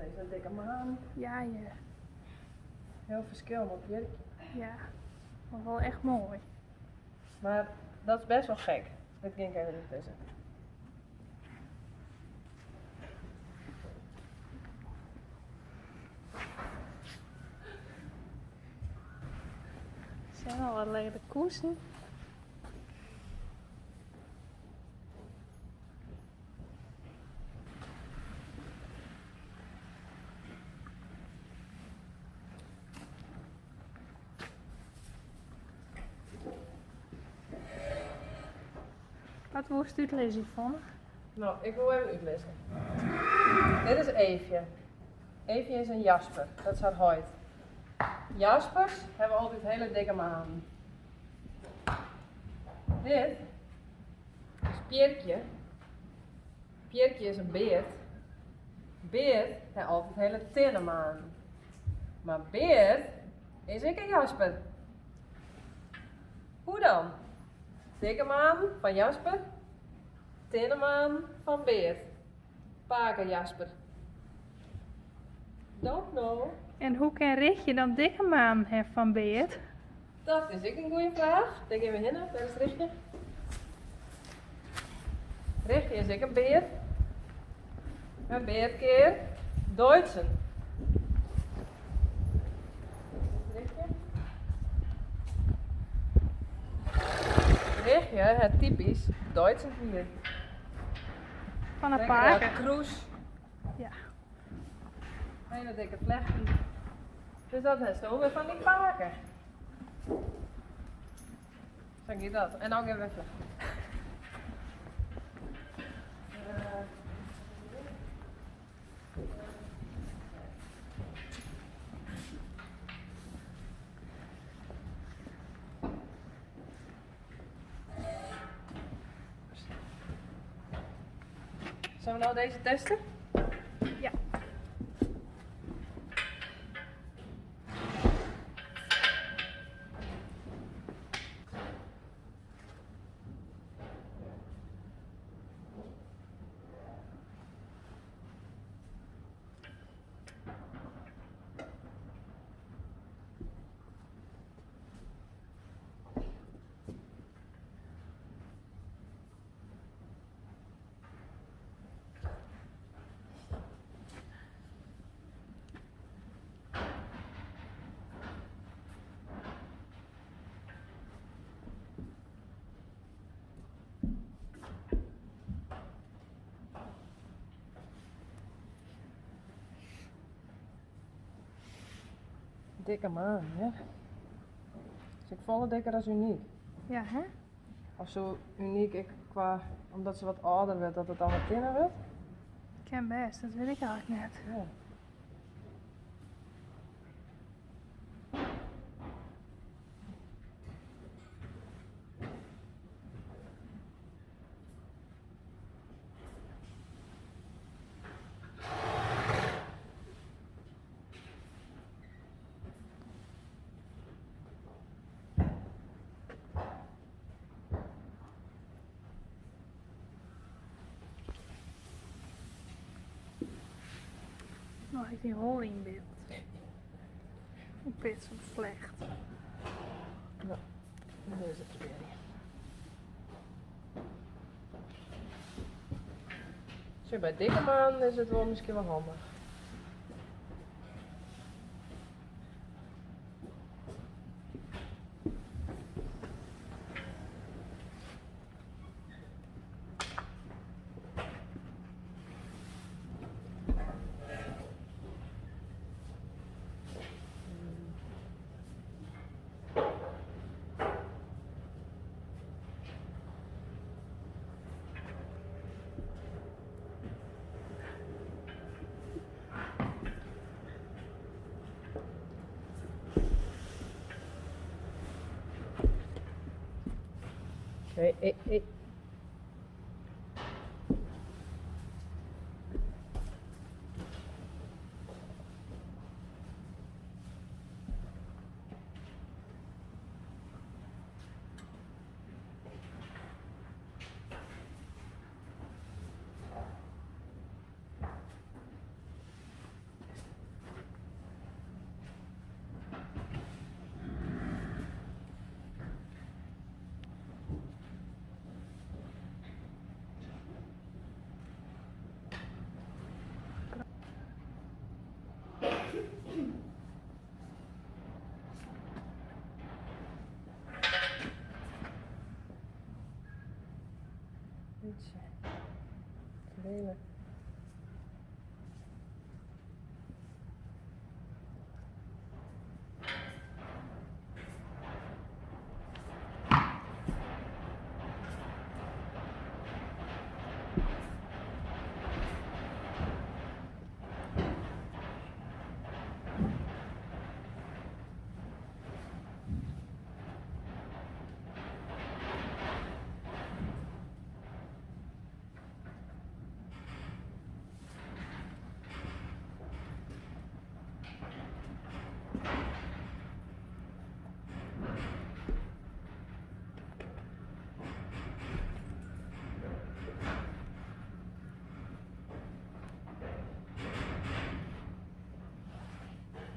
Deze dikke maan. Ja, ja. Heel ferskil mei Pierkje. Ja, mar wol echt moai. Mar dat is best wol gek. Dit gean ik even útlizzen. Zijn al wat lege koesen. Wat wolst útlizze, Yvonne? No, ik wol even útlizze. Dit is Eefje. Eefje is in jasper, dat is har heit. Jaspers hawwe altyd hiele dikke manen. Dit is Pierkje. Pierkje is in beart. Beart hat altyd hiele tinne manen. Mar Beart is ek in jasper. Hoe dan? Dikke manen fan Jasper, tinne manen fan Beart. Pake Jasper. Don't know. En hoe kin Rigtje dan dikke manen ha fan Beart? Dat is ek in goede fraach. Dêr gean we hinne. Wêr is Rigtje? Rigtje is ek in beart. In beartkear. Duitsen. Rigtje. Rigtje hat typysk Duitsen hier. Fan 'e pake. Kroes. Ja. Hele dikke flechten. Dus dat hast wer fan dyn pake. Sa giet dat. En no gean we wer flechten. Zullen we nou deze testen? Ja. Dikke maan, hè? Is ek folle dikker as Uniek. Ja, hè? Of soe Uniek ek kwa, omdat se wat âlder wurdt, dat it dan wat tinner wurdt? Kin bêst, dat wit ik eigentlik net. Ja. No is dyn holle yn byld. In pleats fan flecht. No, dizze probearje. Sjoch, by dikke manen is it wol miskien wol handich. Hey, hey, hey. Hele.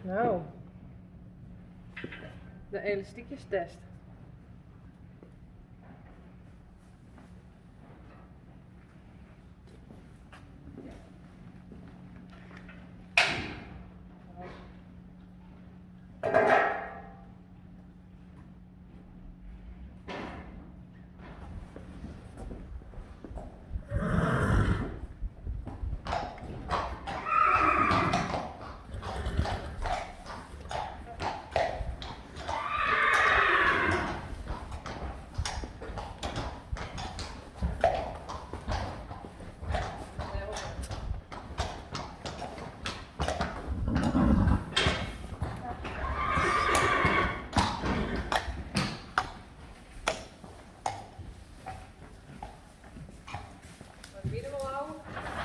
No, de elastiekjestest. Wat wie der wol ôf?